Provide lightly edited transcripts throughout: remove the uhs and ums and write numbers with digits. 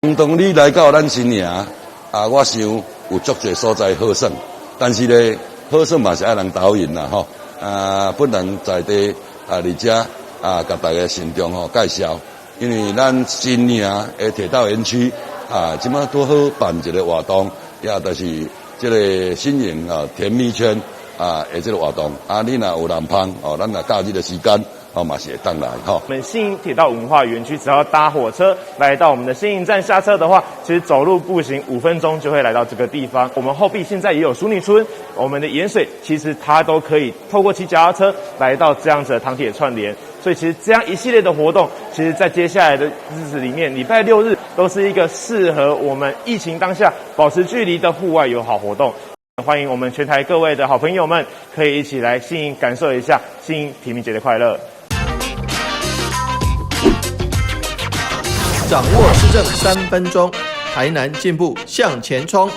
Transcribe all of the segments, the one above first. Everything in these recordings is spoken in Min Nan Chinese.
當你來到咱新營啊，我想有足濟所在好耍，但是咧好耍嘛是愛人導引啦吼。啊，本人在地啊，佇遮啊，共大家慎重吼介紹，因為咱新營的鐵道園區啊，這馬拄好辦一個活動，也就是這個新營啊甜蜜圈啊的這個活動。啊，你若有人芳哦，咱若假日的時間。哦，嘛是會當來吼。我們新營鐵道文化園區，只要搭火車來到我們的新營站下車的話，其實走路步行5分鐘就會來到這個地方。我們後壁現在也有淑女村，我們的鹽水其實它都可以透過騎腳踏車來到這樣子的糖鐵串聯。所以其實這樣一系列的活動，其實在接下來的日子裡面，禮拜六日都是一個適合我們疫情當下保持距離的戶外友好活動。歡迎我們全台各位的好朋友們，可以一起來新營感受一下新營甜蜜節的快樂。掌握市政3分鐘，台南進步向前衝。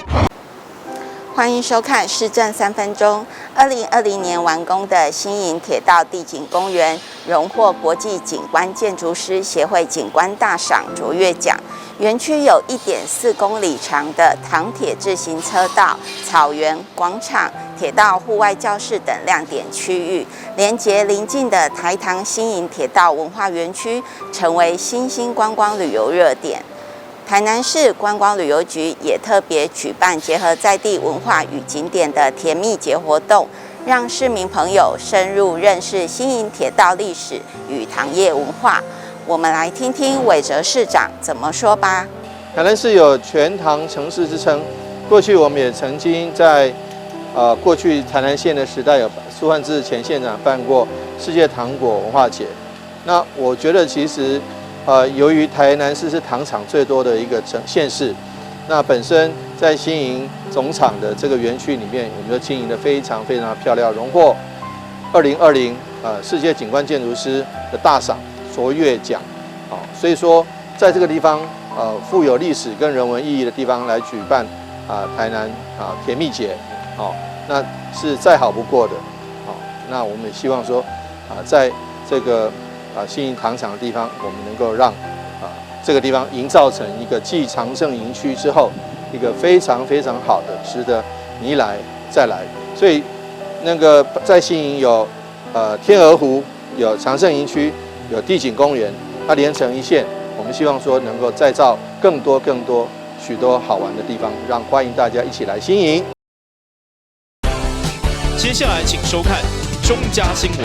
歡迎收看市政三分鐘。2020年完工的新營鐵道地景公園，榮獲國際景觀建築師協會景觀大賞卓越獎。園區有1.4公里長的糖鐵自行車道、草原廣場、鐵道戶外教室等亮點區域，連接鄰近的台糖新營鐵道文化園區，成為新興觀光旅遊熱點。台南市觀光旅遊局也特別舉辦結合在地文化與景點的甜蜜節活動，讓市民朋友深入認識新營鐵道歷史與糖業文化。我們來聽聽韋哲市長怎麼說吧。台南市有全糖城市之稱，過去我們也曾經在過去台南縣的時代有蘇煥智前縣長辦過世界糖果文化節。那我覺得其實，由於台南市是糖廠最多的一個城縣市，那本身在新營總廠的這個園區裡面，我們就經營得非常非常漂亮，榮獲2020世界景觀建築師的大賞卓越獎，啊，所以說在這個地方，富有歷史跟人文意義的地方來舉辦啊台南啊甜蜜節，哦，那是再好不過的，好，那我們也希望說啊，在這個啊新營糖廠的地方，我們能夠讓啊這個地方營造成一個繼長盛營區之後，一個非常非常好的，值得你來再來。所以那個在新營有天鵝湖，有長盛營區，有地景公園，它連成一線。我們希望說能夠再造更多更多許多好玩的地方，讓歡迎大家一起來新營。接下來請收看中嘉新聞。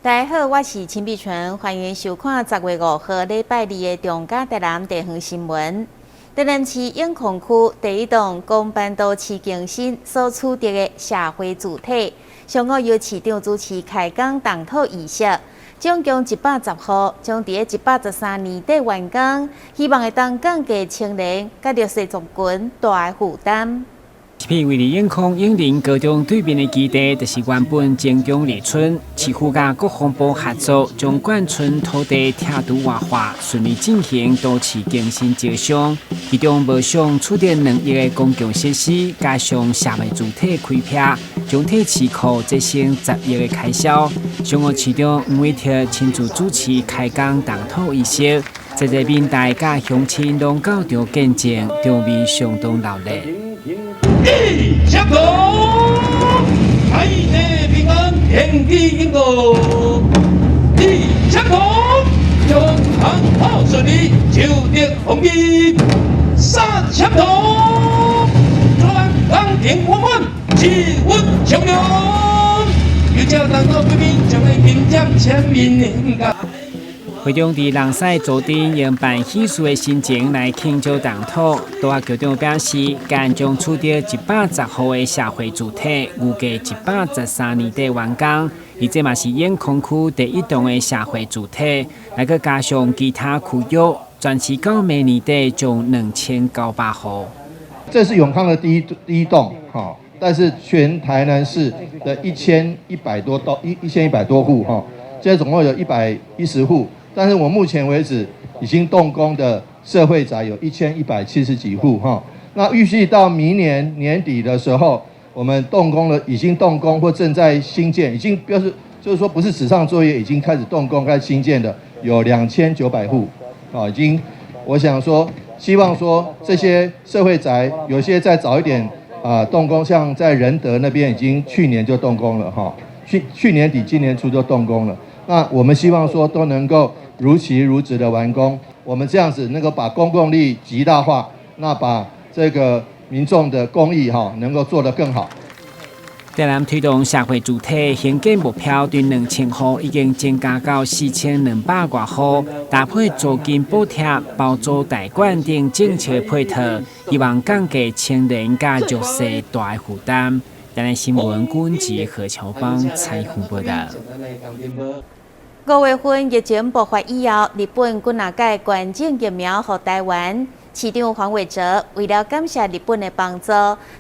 大家好，我是陳碧純，歡迎收看10月5號禮拜二的中嘉台南地方新聞。台南市永康區第一棟公辦都市更新所取得的社會住宅，上午由市長主持開工動土儀式，總共110戶，將佇113年底完工，希望會當降低青年佮弱勢族群大的負擔。這片位佇永康永寧高中對面的基地，就是原本前江里村市府佮國防部合作，將眷村土地拆除活化，順利進行都市更新招商。其中無償取得2億的公共設施，加上社會主體開闢，總體市庫節省10億的開銷。上午市長黃偉哲親自主持開工動土儀式，濟濟民代佮鄉親攏到場見證，場面相當熱鬧。一相公，海內平安，天地英國。二相公，中航好順利，求得風景。三相公，全港平穩穩，氣溫長隆。有請當國貴賓將來迎接千民。會長佇人世祖頂用辦喜事的心情來慶祝動土，杜阿局長表示，將將取得110戶的社會住宅，預計113年底完工。而這嘛是永康區第一棟的社會住宅，來閣加上其他區域，全市到明年底將2900戶。這是永康的第一棟，哈，但是全台南市的1100多棟，1100多戶，哈，現在總共有110戶。但是我目前為止已經動工的社會宅有1170幾戶哈。那預計到明年年底的時候，我們動工了，已經動工或正在興建，已經表示就是說不是紙上作業，已經開始動工開始興建的有2900戶，啊，已經，我想說，希望說這些社會宅有些再早一點啊動工，像在仁德那邊已經去年就動工了哈，去去年底今年初就動工了。那我們希望說都能夠如期如質的完工，我們這樣子能夠把公共利益極大化，那把這個民眾的公益哈能夠做得更好。台南推動社會住宅興建目標，對2000戶已經增加到4200外戶，搭配租金補貼、包租代管等政策配套，希望降低青年佮弱勢大的負擔。台南新聞軍籍何喬芳採訪報道。5月份疫情爆發以後，日本幾若擺捐贈疫苗予台灣。市長黃偉哲為了感謝日本的幫助，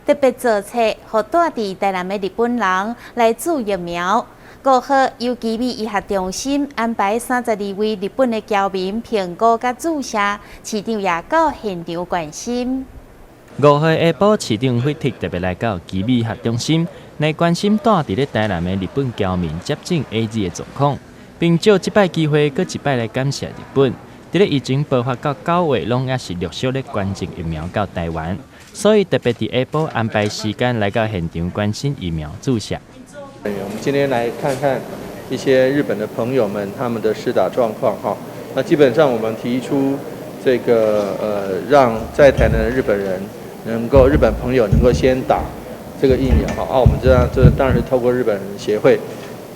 特別做冊，予蹛佇台南的日本人來注疫苗。5號由奇美醫學中心安排32位日本的僑民評估佮注射，市長也到現場關心。5號下晡，市長惠特特別來到奇美醫學中心，來關心蹛佇咧台南的日本僑民接種 AZ 的狀況，並藉這擺機會，閣一擺來感謝日本。佇咧疫情爆發到9月，攏猶是陸續咧捐贈疫苗到台灣，所以特別佇下晡安排時間來到現場關心疫苗注射。我們今天來看看一些日本的朋友們他們的施打狀況哈。那基本上我們提出這個讓在台南的日本人能夠日本朋友能夠先打這個疫苗哈。啊，我們這樣這當然是透過日本協會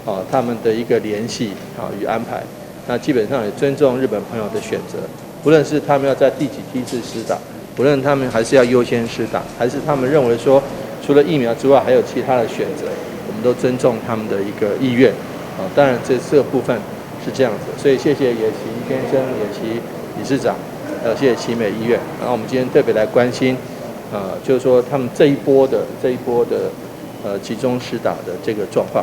啊他們的一個聯繫啊與安排。那基本上也尊重日本朋友的選擇，不論是他們要在第幾梯次施打，不論他們還是要優先施打，還是他們認為說除了疫苗之外還有其他的選擇，我們都尊重他們的一個意願。啊，當然這這個部分是這樣子，所以謝謝野崎先生、野崎理事長，謝謝奇美醫院。然後我們今天特別來關心，就是說他們這一波的集中施打的這個狀況。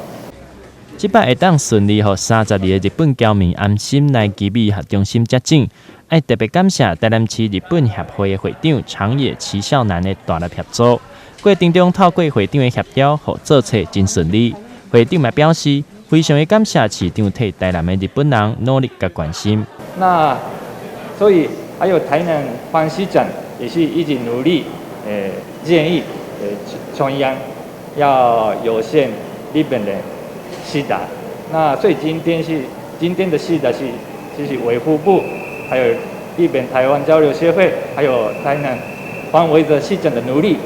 這擺會當順利予32個日本僑民安心來奇美醫學中心接種，愛特別感謝台南市日本協會的會長長野齊孝南的大力協助。過程中透過會長的協調，予做冊真順利。會長嘛表示，非常的感謝市長替台南的日本人努力佮關心。那所以還有台南黃市長也是一直努力，建議，中央要優先日本人施打。那所以今天的施打是，就是衛福部，還有日本台灣交流協會，還有台南黃偉哲市長的努力，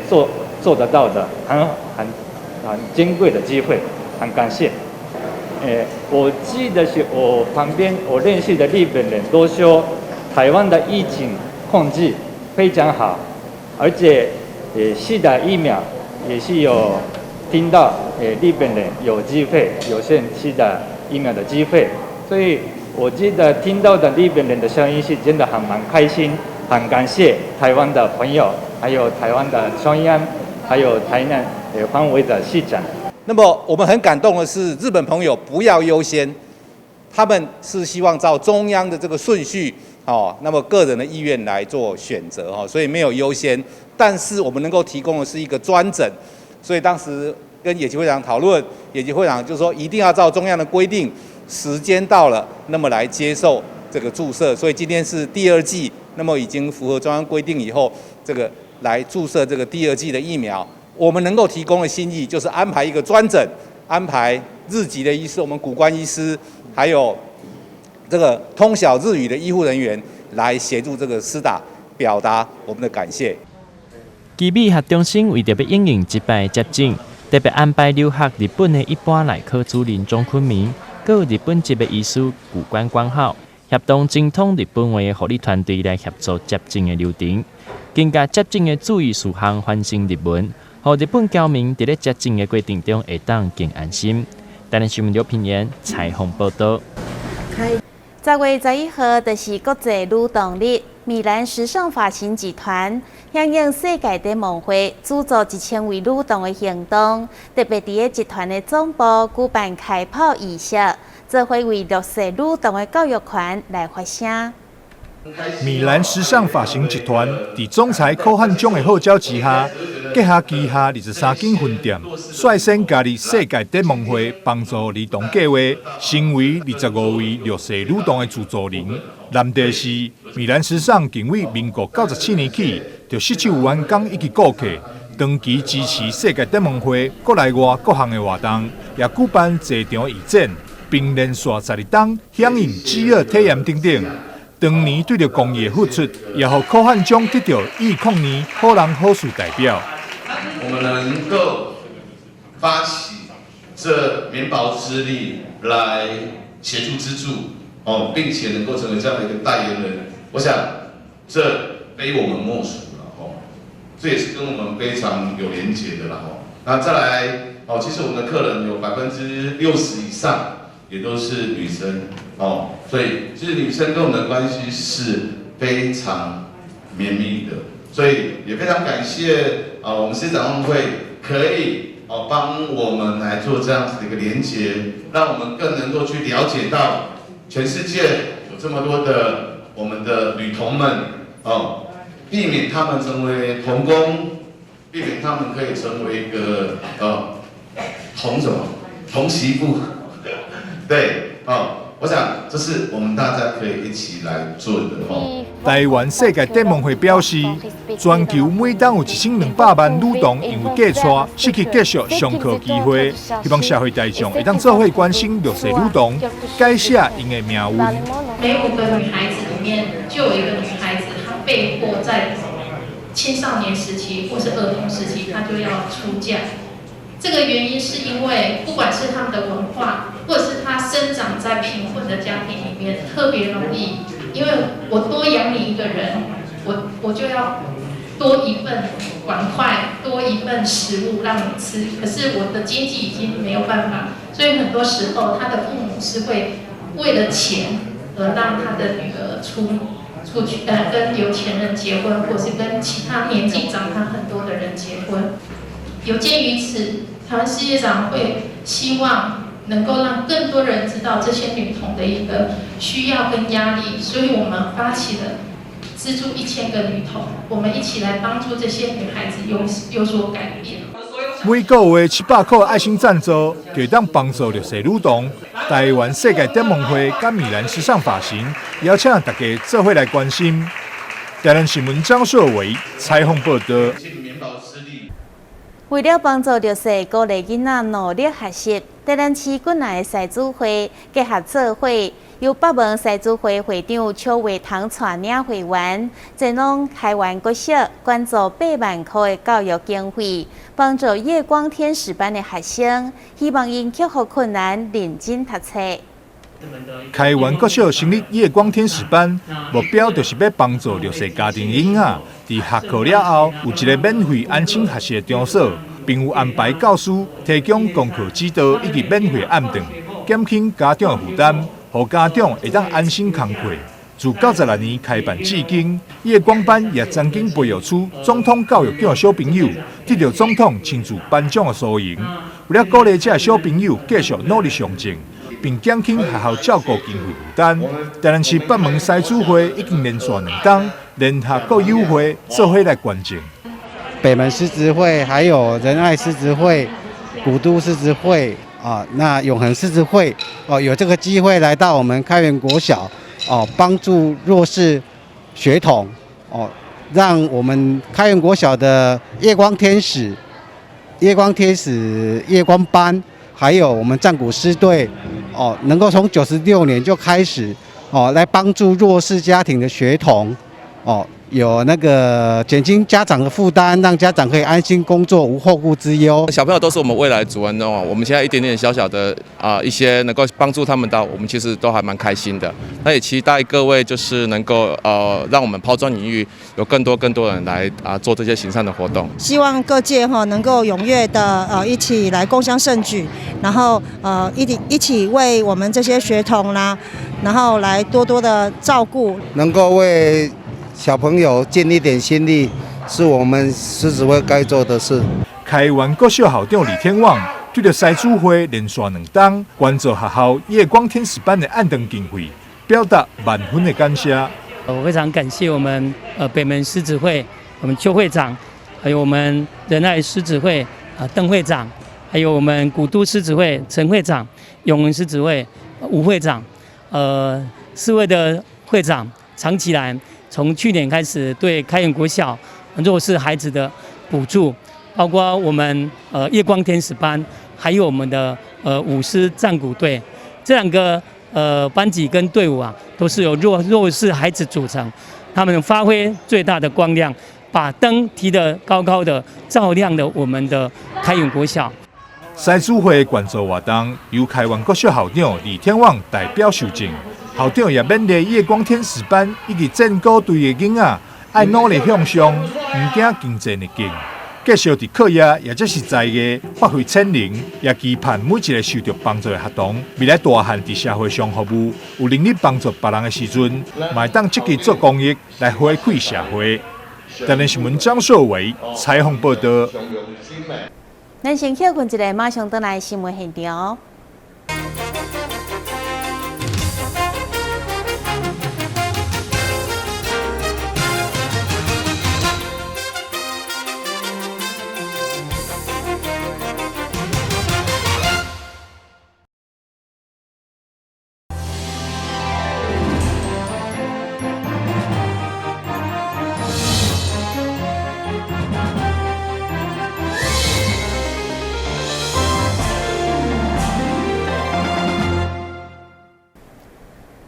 做得到的，很很很珍貴的機會，很感謝。我記得是我旁邊我認識的日本人都說，台灣的疫情控制非常好，而且施打疫苗也是有聽到，日本人有機會有先施打疫苗的機會，所以我記得聽到的日本人的聲音是真的很蠻開心，很感謝台灣的朋友，還有台灣的中央，還有台南黃偉哲市長。那麼我們很感動的是，日本朋友不要優先，他們是希望照中央的這個順序，哦，那麼個人的意願來做選擇，哈，所以沒有優先。但是我們能夠提供的是一個專診，所以當時跟野崎會長討論，野崎會長就說一定要照中央的規定，時間到了，那麼來接受這個注射。所以今天是第二劑，那麼已經符合中央規定以後，這個來注射這個第二劑的疫苗。我們能夠提供的心意就是安排一個專診，安排日籍的醫師，我們谷關醫師，還有這個通曉日語的醫護人員來協助這個施打，表達我們的感謝。奇美醫學中心為著欲應用這擺接種，特別安排留學日本的一般內科主任鍾坤明，閣有日本籍的醫師谷關光浩，協同精通日本話的護理團隊來協助接種的流程，兼共接種的注意事項翻成日文，予日本僑民佇咧接種的過程中會當更安心。台南新聞劉品言採訪報道。10月11號就是國際女動日，米蘭時尚髮型集團響應世界展望會，資助1000位女童的行動，特別佇咧集團的總部舉辦開跑儀式，做伙為弱勢女童的教育權來發聲。米蘭時尚髮型集團佇總裁柯漢章的號召之下，結合旗下23間分店，率先加入世界展望會幫助兒童計劃，成為25位弱勢女童的資助人。難題是，米蘭時尚近為民國97年起，就失手員工以及顧客，長期支持世界展望會國內外各項的活動，也舉辦濟場義展，並連續12冬響應飢餓體驗等等。當年對著公益付出，也予柯漢章得到2000年好人好事代表。我們能夠發起這綿薄之力來協助資助哦，並且能夠成為這樣的一個代言人，我想這非我們莫屬了哦。這也是跟我們非常有連結的啦哦。那再來哦，其實我們的客人有60%以上也都是女生哦，所以其實女生跟我們的關係是非常綿密的，所以也非常感謝啊，我們世界展望會可以哦幫我們來做這樣子的一個連結，讓我們更能夠去了解到全世界有這麼多的我們的女童們哦，避免他們成為童工，避免他們可以成為一個童什麼童媳婦，對哦。我想這是我們大家可以一起來做的哦。台灣世界展望會表示，全球每冬有1200萬女童因為過娶失去繼續上課機會，希望社會大眾會當做伙關心弱勢女童，改寫𪜶的命運。每5個女孩子裡面就有一個女孩子，她被迫在青少年時期或是兒童時期，她就要出嫁。這個原因是因為，不管是他們的文化，或者是他生長在貧困的家庭裡面，特別容易，因為我多養你一個人，我就要多一份碗筷，多一份食物讓你吃。可是我的經濟已經沒有辦法，所以很多時候他的父母是會為了錢而讓他的女兒出去，跟有錢人結婚，或是跟其他年紀長他很多的人結婚。有鑑於此，台灣世界展望會希望能夠讓更多人知道這些女童的一個需要跟壓力，所以我們發起了資助1000個女童，我們一起來幫助這些女孩子有所改變。每個月700塊愛心贊助，就會當幫助弱勢女童。台灣世界展望會佮米蘭時尚髮型邀請大家做伙來關心。台南新聞張碩偉採訪報道。為了幫助弱勢，鼓勵囡仔努力學習，台南市國內的獅子會結合做伙，由北門獅子會會長邱偉棠帶領會員，前往開元國小捐助8萬塊的教育經費，幫助夜光天使班的學生，希望𪜶克服困難，認真讀冊。開元國小成立夜光天使班，目標就是欲幫助弱勢家庭囡仔，佇下課了後有一個免費安心學習的場所，並有安排教師提供功課指導以及免費暗頓，減輕家長的負擔，予家長會當安心工課。自96年開辦至今，夜光班也曾經培育出總統教育獎的小朋友，得著總統親自頒獎的殊榮。為了鼓勵這小朋友繼續努力上進，並減輕學校照顧經費負擔，台南市北門獅子會已經連續2冬聯合國友會做伙來捐贈。北門獅子會、還有仁愛獅子會、古都獅子會啊，那永恆獅子會哦，有這個機會來到我們開元國小哦，幫助弱勢學童哦，讓我們開元國小的夜光天使、夜光天使夜光班，還有我們戰鼓獅隊哦，能夠從96年就開始哦，來幫助弱勢家庭的學童哦，有那個減輕家長的負擔，讓家長可以安心工作，無後顧之憂。小朋友都是我們未來的主人翁哦，我們現在一點點小小的啊一些能夠幫助他們到，我們其實都還蠻開心的。那也期待各位就是能夠讓我們拋磚引玉，有更多更多人來啊做這些行善的活動。希望各界哈能夠踴躍的一起來共襄盛舉，然後一起為我們這些學童啦，然後來多多的照顧，能夠為小朋友盡一點心力，是我們獅子會該做的事。開元國小校長李天旺對著獅子會連續兩冬捐助學校夜光天使班的暗燈經費，表達萬分的感謝。我非常感謝我們北門獅子會，我們邱會長，還有我們仁愛獅子會啊鄧會長，還有我們古都獅子會陳會長，永恆獅子會吳會長，四位的會長長期來從去年開始對開元國小弱勢孩子的補助，包括我們夜光天使班，還有我們的舞獅戰鼓隊，這兩個班級跟隊伍啊，都是由弱勢孩子組成，他們發揮最大的光亮，把燈提得高高的，照亮了我們的開元國小。獅子會捐助活動由開元國小校長李天旺代表受贈，校長也勉勵夜光天使班以及戰鼓隊的囡仔，愛努力向上，毋驚經濟逆境。繼續佇課業，也就是才藝發揮潛能，也期盼每一個受著幫助的學童，未來大漢佇社會上服務，有能力幫助別人的時陣，嘛會當積極做公益來回饋社會。台南新聞張碩偉採訪報道。咱先歇睏一下，馬上轉來新聞現場。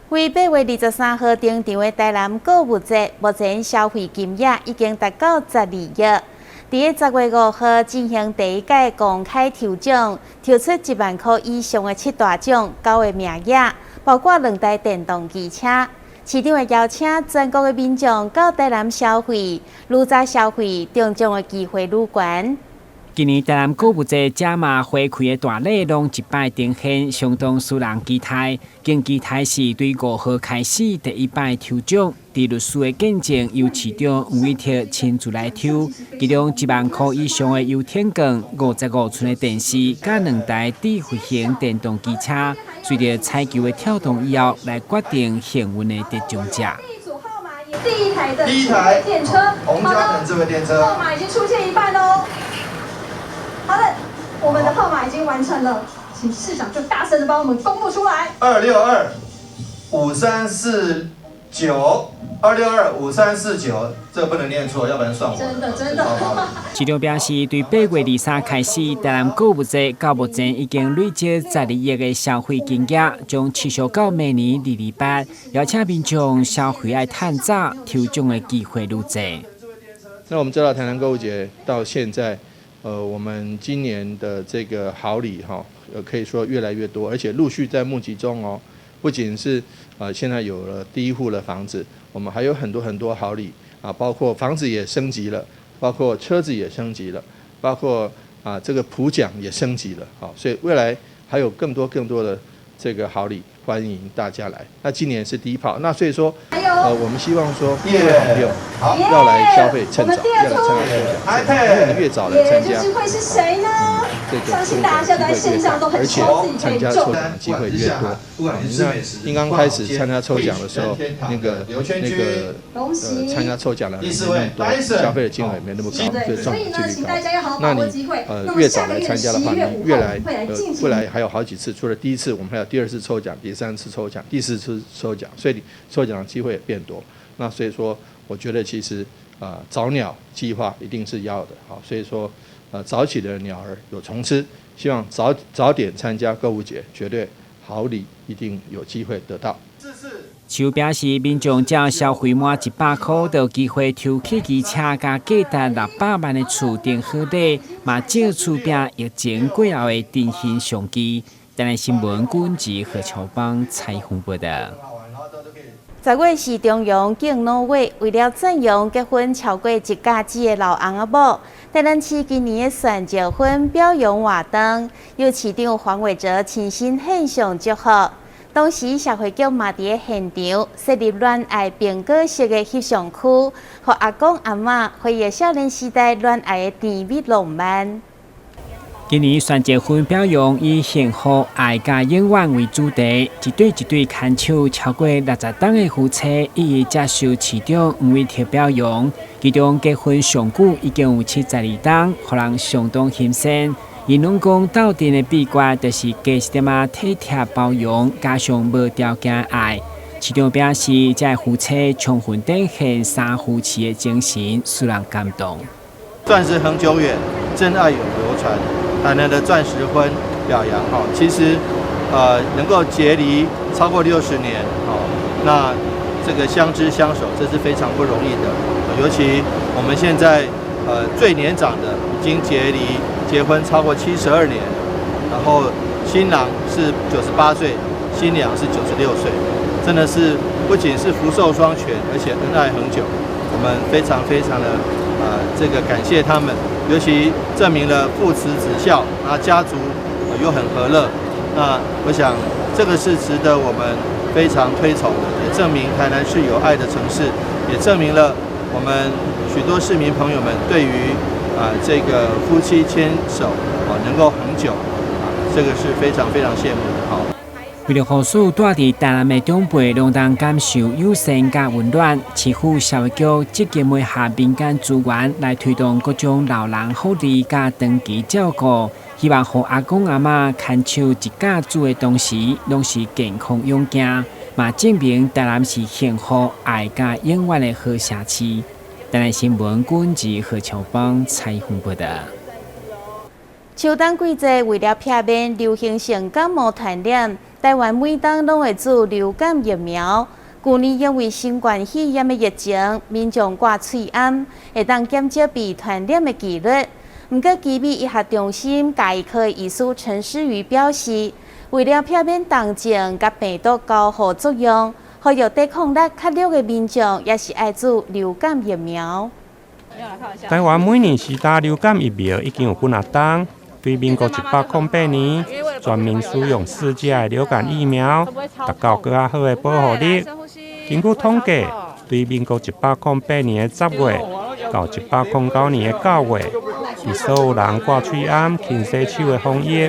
為8月23號登場的台南購物節，目前消費金額已經達到12億。佇咧10月5號進行第一屆公開抽獎，抽出1萬箍以上的七大獎，九个名額，包括兩台電動機車。市長會邀請全國的民眾到台南消費，愈早消費，中獎的機會愈懸。今年台南購物節加碼花開的大禮攏一擺呈現，相當使人期待。經期待是對5號開始第一擺抽獎，佇律師的見證，由市長黃偉哲親自來抽，其中1萬箍以上的遊艇券、55寸的電視，佮兩台智慧型電動機車，隨著彩球的跳動以後，來決定幸運的得獎者。第一台的智慧電車，洪家騰智慧電車，號碼已經出現一半嘍。好的，我們的號碼已經完成了，請市長就大聲的幫我們公布出來。 2625349，2625349，這個不能念錯，要不然算我。真的真的。市長表示，對8月23開始，台南購物節到目前已經累積12億的消費金額，將持續到明年228，邀請民眾消費愛趁早，抽獎的機會愈多。那我們知道台南購物節到現在。我們今年的這個好禮哈，可以說越來越多，而且陸續在募集中哦。不僅是現在有了第一戶的房子，我們還有很多很多好禮啊，包括房子也升級了，包括車子也升級了，包括啊這個普獎也升級了，好，所以未來還有更多更多的這個好禮，歡迎大家來。那今年是第一炮，那所以說，我們希望說各位朋友要來消費趁早，要來參加抽獎，因為你越早來參加，會是誰呢？相信大家在線上都很希望自己可以中，而且參加抽獎的機會越多。那剛剛開始參加抽獎的時候，那個參加抽獎的人沒那麼多，消費的金額也沒那麼高，所以中獎幾率高。那你越早來參加的話，你越來未來還有好幾次，除了第一次，我們還有第二次抽獎、第三次抽獎、第四次抽獎，所以你抽獎的機會也變多。那所以說，我覺得其實早鳥計劃一定是要的，好，所以說早起的鳥兒有蟲吃，希望早早點參加購物節，絕對好禮一定有機會得到。市長表示，民眾只要消費滿100箍，就有機會抽汽機車佮價值600萬的厝頂好禮，嘛借厝拚疫情過後的振興商機。台南新聞軍事何秋邦採訪報道。10月是重陽敬老月，為了讚揚結婚超過一甲子的老翁仔某，台南市今年的算招婚表揚活動，由市長黃偉哲親身獻上祝賀。同時，社會局嘛佇咧現場設立戀愛蘋果色的翕相區，予阿公阿嬤回憶少年時代戀愛的甜蜜浪漫。今年選結婚表揚以幸福、愛佮永遠為主題，一對一對牽手超過60冬的夫妻，一一接受市長黃偉哲表揚。其中結婚上久已經有72冬，予人相當欣羨。𪜶攏講鬥陣的秘訣就是加一點仔體貼包容，加上無條件愛。市長表示，這个夫妻充分展現三扶持的精神，使人感動。鑽石恆久遠，真愛永流傳。台南的鑽石婚表揚哈，其實，能夠結離超過60年，哦，那這個相知相守，這是非常不容易的。尤其我們現在，最年長的已經結離結婚超過72年，然後新郎是98歲，新娘是96歲，真的是不僅是福壽雙全，而且恩愛恆久。我們非常非常的這個感謝他們，尤其證明了父慈子孝，那家族又很和樂。那我想這個是值得我們非常推崇的，也證明台南是有愛的城市，也證明了我們許多市民朋友們對於這個夫妻牽手啊能夠恆久啊，這個是非常非常羨慕的哈。為著予所有蹛佇台南的長輩攏當感受友善佮溫暖，市府社會局積極媒合民間資源來推動各種老人福利佮長期照顧，希望予阿公阿嬤牽手一家子的同時，攏是健康勇健，嘛證明台南是幸福愛佮永遠的好城市。台南新聞軍事何秋芳採訪報導。秋冬季節為了避免流行性感冒傳染，台灣每冬攏會注流感疫苗。舊年因為新冠肺炎的疫情，民眾掛喙罨，會當減少被傳染的幾率。毋過，奇美醫學中心家醫科醫師陳詩瑜表示，為了避免重症佮病毒交互作用，呼籲抵抗力較弱的民眾也是愛注流感疫苗。台灣每年施打流感疫苗已經有幾若冬。對民國108年，全民使用四劑的流感疫苗，達到閣較好的保護力。根據統計，對民國108年的10月到109年的9月，佇所有人掛喙罨、勤洗手的防疫，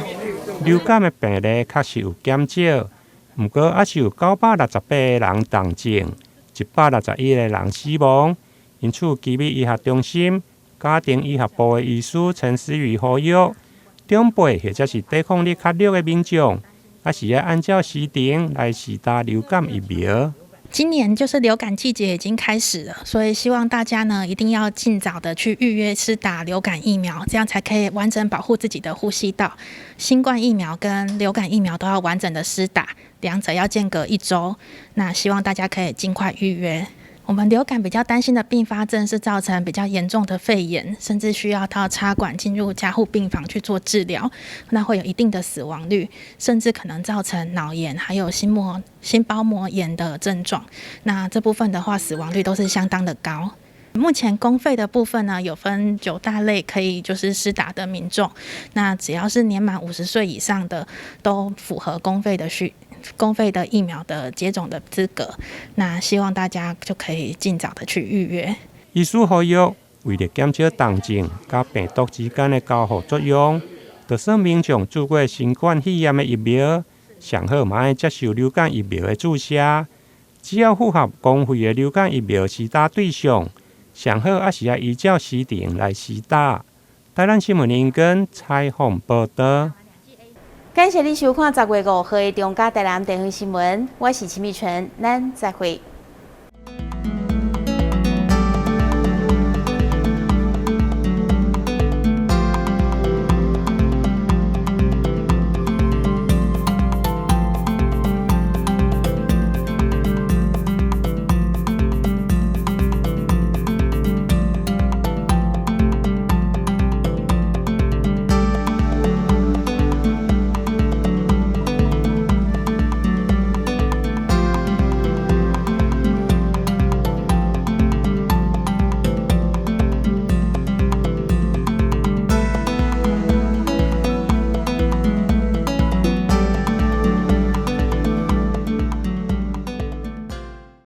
流感的病例確實有減少。毋過，猶是有968個人重症，161個人死亡。因此，奇美醫學中心家庭醫學部的醫師陳思宇呼籲，長輩或者是抵抗力較弱的民眾，猶是愛按照時程來施打流感疫苗。今年就是流感季節已經開始了，所以希望大家呢一定要盡早的去預約施打流感疫苗，這樣才可以完整保護自己的呼吸道。新冠疫苗跟流感疫苗都要完整的施打，兩者要間隔一週。那希望大家可以盡快預約。我們流感比較擔心的併發症是造成比較嚴重的肺炎，甚至需要到插管進入加護病房去做治療，那會有一定的死亡率，甚至可能造成腦炎還有心包膜炎的症狀。那這部分的話，死亡率都是相當的高。目前公費的部分呢，有分9大類可以就是施打的民眾，那只要是年滿50歲以上的，都符合公費的疫苗的接種的資格，那希望大家就可以盡早的去預約。醫師呼籲，為了減少重症佮病毒之間的交互作用，就算民眾注過新冠肺炎的疫苗，上好嘛愛接受流感疫苗的注射。只要符合公費的流感疫苗施打對象，上好猶是愛依照時程來施打。台南新聞林根採訪報導。感謝你收看10月5號的中嘉台南地方新聞，我是陳美純，咱再會。